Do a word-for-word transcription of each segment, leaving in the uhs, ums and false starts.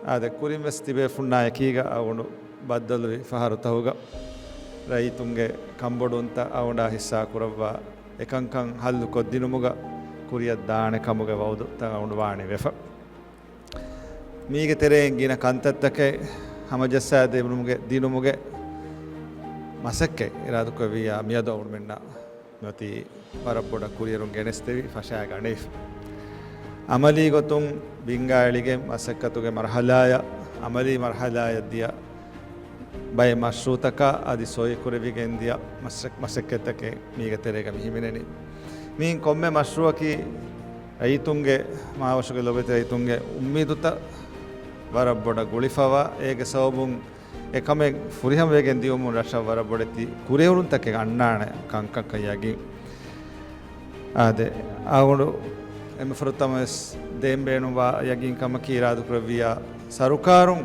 އާދެ، ކުރިން ވެސް ތިބޭފުންނާ އެކީގަ އަޅުގަނޑު ބައްދަލުވި ފަހަރުތަހުގަ ރައްޔިތުންގެ ކަންބޮޑުވުންތައް އަޅުގަނޑާ ހިއްސާ ކުރައްވާ އެކަންކަން ހައްލު ކޮށްދިނުމުގަ ކުރިއަށް ދާނެ ކަމުގެ ވައުދުތައް އަޅުގަނޑު ވާނީ ވެފަ. މީގެ ތެރެއިން ގިނަ ކަންތައްތަކެއް ހަމަޖައްސާދެވުމުގެ ދިނުމުގެ މަސައްކަތް އިރާދަކުރެއްވިއްޔާ މިއަދު އަޅުގަނޑުމެންނަށް މިއޮތީ ވަރަށް ބޮޑަށް ކުރިއެރުން ގެނެސްދެވި ފަށާގަނެވިފަ. އަމަލީ ގޮތުން ބިންގާއެޅިގެން މަސައްކަތުގެ މަރުހަލާއަށް، އަމަލީ މަރުހަލާއަށް ދިޔަ ބައެއް މަޝްރޫއުތަކާ އަދި ސޮއިކުރެވިގެން ދިޔަ މަސައް-، މަސައްކަތްތަކެއް މީގެ ތެރޭގަ މި ހިމެނެނީ. މިއިން ކޮންމެ މަޝްރޫއަކީ ރައްޔިތުންގެ، މާވަށުގެ ލޮބެތި ރައްޔިތުންގެ އުއްމީދުތައް ވަރަށް ބޮޑަށް ގުޅިފަވާ، އޭގެ ސަބަބުން އެކަމެއް ފުރިހަމަވެގެން ދިއުމުން ރަށަށް ވަރަށް ބޮޑެތި ކުރިއެރުންތަކެއް އަންނާނެ ކަންކަންކަން ޔަގީން. އާދެ، އަޅުގަނޑު އެންމެ ފުރަތަމަވެސް ދޭން ބޭނުންވާ ޔަގީންކަމަކީ އިރާދަކުރެއްވިއްޔާ ސަރުކާރުން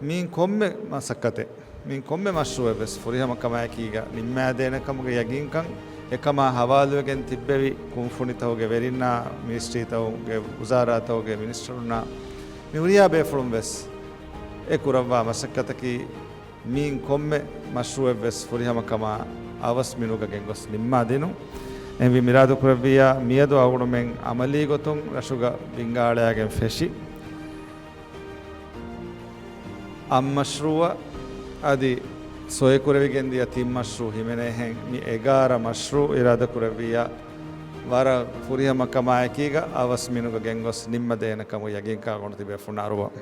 މިއިން ކޮންމެ މަސައްކަތެއް، މިއިން ކޮންމެ މަޝްރޫއެއް ވެސް ފުރިހަމަކަމާއެކީގަ ނިންމާދޭނެ ކަމުގެ ޔަގީންކަން، އެކަމާ ހަވާލުވެގެން ތިއްބެވި ކުންފުނިތަކުގެ ވެރިންނާ، މިނިސްޓްރީތަކުގެ ވުޒާރާތަކުގެ މިނިސްޓަރުންނާ، މި ހުރިހާ ބޭފުޅުން ވެސް އެ ކުރައްވާ މަސައްކަތަކީ މިއިން ކޮންމެ މަޝްރޫއެއް ވެސް ފުރިހަމަކަމާ އަވަސް މިނުގަ ގެންގޮސް ނިންމާދިނުން. އެހެންވީ މިރާދުކުރެއްވިއްޔާ މިއަދު އަޅުގަނޑުމެން އަމަލީ ގޮތުން ރަށުގަ ބިންގާއަޅާގެން ފެށި، އަށް މަޝްރޫއަށް އަދި ސޮއިކުރެވިގެންދިޔަ ތިން މަޝްރޫ ހިމެނޭހެން މި އެގާރަ މަޝްރޫ އިރާދަކުރެއްވިއްޔާ ވަރަށް ފުރިހަމަކަމާއެކީގަ އަވަސް މިނުގަ ގެންގޮސް ނިންމަދޭނެ ކަމުގެ ޔަގީންކަން އަޅުގަނޑު ތިބޭފުންނަށް އަރުވަން.